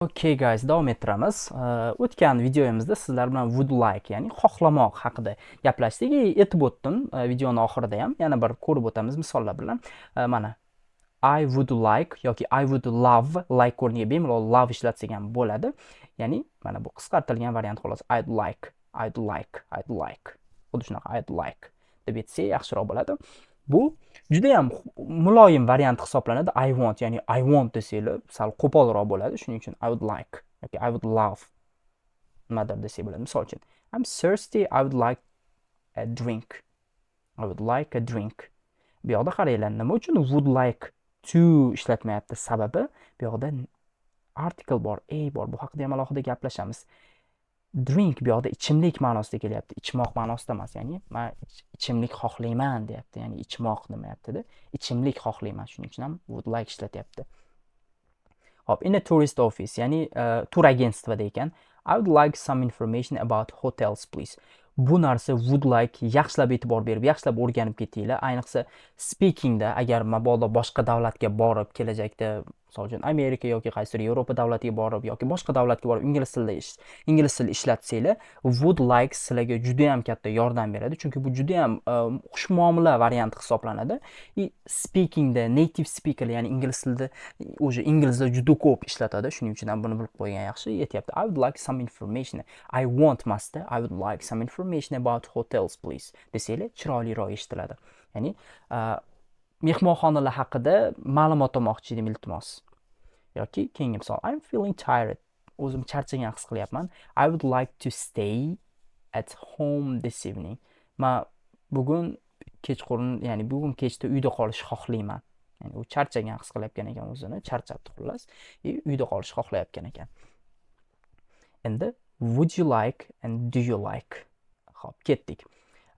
Okay guys, davom ettiramiz. O'tgan videomizda sizlar bilan would like, ya'ni xohlamoq haqida gaplashdik. Aytib o'tdim videoni oxirida ham yana bir ko'rib o'tamiz misollar bilan. Mana I would like yoki I would love, like o'rniga bemalol love ishlatsak ham bo'ladi. Ya'ni mana bu qisqartirilgan variant xolos. I'd like, I'd like, I'd like. Xuddi shunaqa I'd like deb aytsak yaxshiroq bo'ladi. Bu juda ham muloyim variant hisoblanadi. I want, ya'ni I want desanglar sal qo'polroq bo'ladi. Shuning uchun I would like yoki I would love nimadir desak bo'ladi. Misol uchun, I'm thirsty, I would like a drink. I would like a drink. Bu yoqda qaranglar, nima uchun would like to ishlatmayapti? Sababi bu yoqda article bor, a bor. Bu haqida ham alohida gaplashamiz. Drink bu yoqda ichimlik ma'nosida kelyapti, ichmoq ma'nosida emas. Ya'ni man ichimlik xohlayman deyapti, ya'ni ichmoq demayaptida, ichimlik xohlayman. Shuning uchun ham would like ishlatyapti. Hop, in a tourist office, ya'ni tur agentствоda ekan. I would like some information about hotels, please. Bu narsa would like, yaxshilab e'tibor berib, yaxshilab o'rganib ketinglar. Ayniqsa speakingda, agar mabodo boshqa davlatga borib, kelajakda, misol uchun, Amerika yoki qaysidir Yevropa davlatiga borib yoki boshqa davlatga borib ingliz tilida ishlatsanglar, would like sizlarga juda ham katta yordam beradi, chunki bu juda ham xushmuomala varianti hisoblanadi. И speakingda native speaker, ya'ni ingliz tilida уже inglizlar juda ko'p ishlatadi. Shuning uchun ham buni bilib qo'ygan yaxshi. Aytyapti I would like some information, I want emasda, I would like some information about hotels, please desanglar chiroyliroq eshitiladi. Ya'ni mehmonxonalar haqida ma'lumot olmoqchi edim, iltimos. Yoki keyingi misol: I'm feeling tired, o'zim charchagan his qilyapman. I would like to stay at home this evening. Man bugun kechqurun, ya'ni bugun kechda uyda qolishni xohlayman. Ya'ni u charchagan his qilayotgan ekan o'zini, charchabdi xullas, и uyda qolishni xohlayotgan ekan. Endi would you like and do you like. Ho'p, ketdik.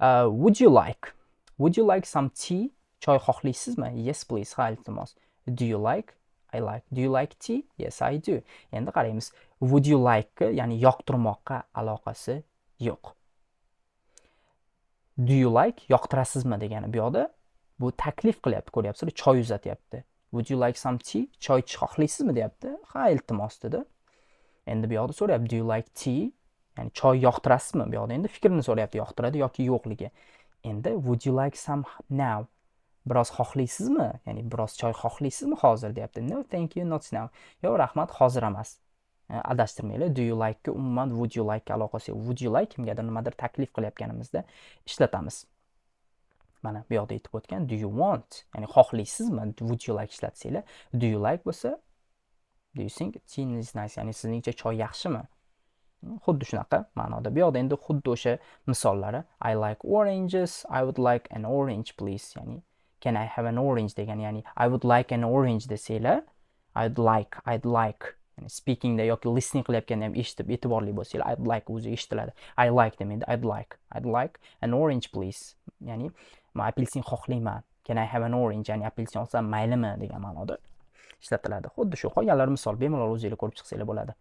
Would you like, would you like some tea? Choy xohlaysizmi? Yes, please, ha, iltimos. Do you like? I like. Do you like tea? Yes, I do. Endi qaraymiz, would you like, ya'ni yoqtirmoqqa aloqasi yo'q. Do you like yoqtirasizmi degani. Bu yoqda bu taklif qilyapti, ko'ryapsizlar, choy uzatyapti. Would you like some tea? Choy ichishni xohlaysizmi deyapti. Ha, iltimos dedi. Endi bu yoqda so'rayapti: do you like tea? Ya'ni choy yoqtirasizmi? Bu yoqda endi fikrini so'rayapti, yoqtiradi yoki yo'qligi. Endi would you like some now? Biroz xohlaysizmi, ya'ni biroz choy xohlaysizmi hozir deyapti. No, thank you, not now. Yo'q, rahmat, hozir emas. Adashtirmanglar, do you like umuman would you like aloqasi yo'q. Would you like kimgadir nimadir taklif qilayotganimizda ishlatamiz. Mana bu yoqda aytib o'tgan do you want, ya'ni xohlaysizmi, would you like ishlatsanglar. Do you like bo'lsa, do you think tea is nice? Ya'ni sizningcha choy yaxshimi? Xuddi shunaqa ma'noda. Bu yoqda endi xuddi o'sha misollari: I like oranges, I would like an orange, please. Ya'ni can I have an orange degani, ya'ni I would like an orange desanglar, I'd like, I'd like. Ya'ni speakingda yoki listening qilayotganda ham eshitib, e'tiborli bo'lsanglar, I'd like o'zi eshitiladi. I like demaydi, I'd like. I'd like an orange, please. Ya'ni man apelsin xohlayman. Can I have an orange? Ya'ni apelsin olsam maylimi degan ma'noda ishlatiladi. Xuddi shu qolganlari misol, bemalol o'zinglar ko'rib chiqsanglar bo'ladi.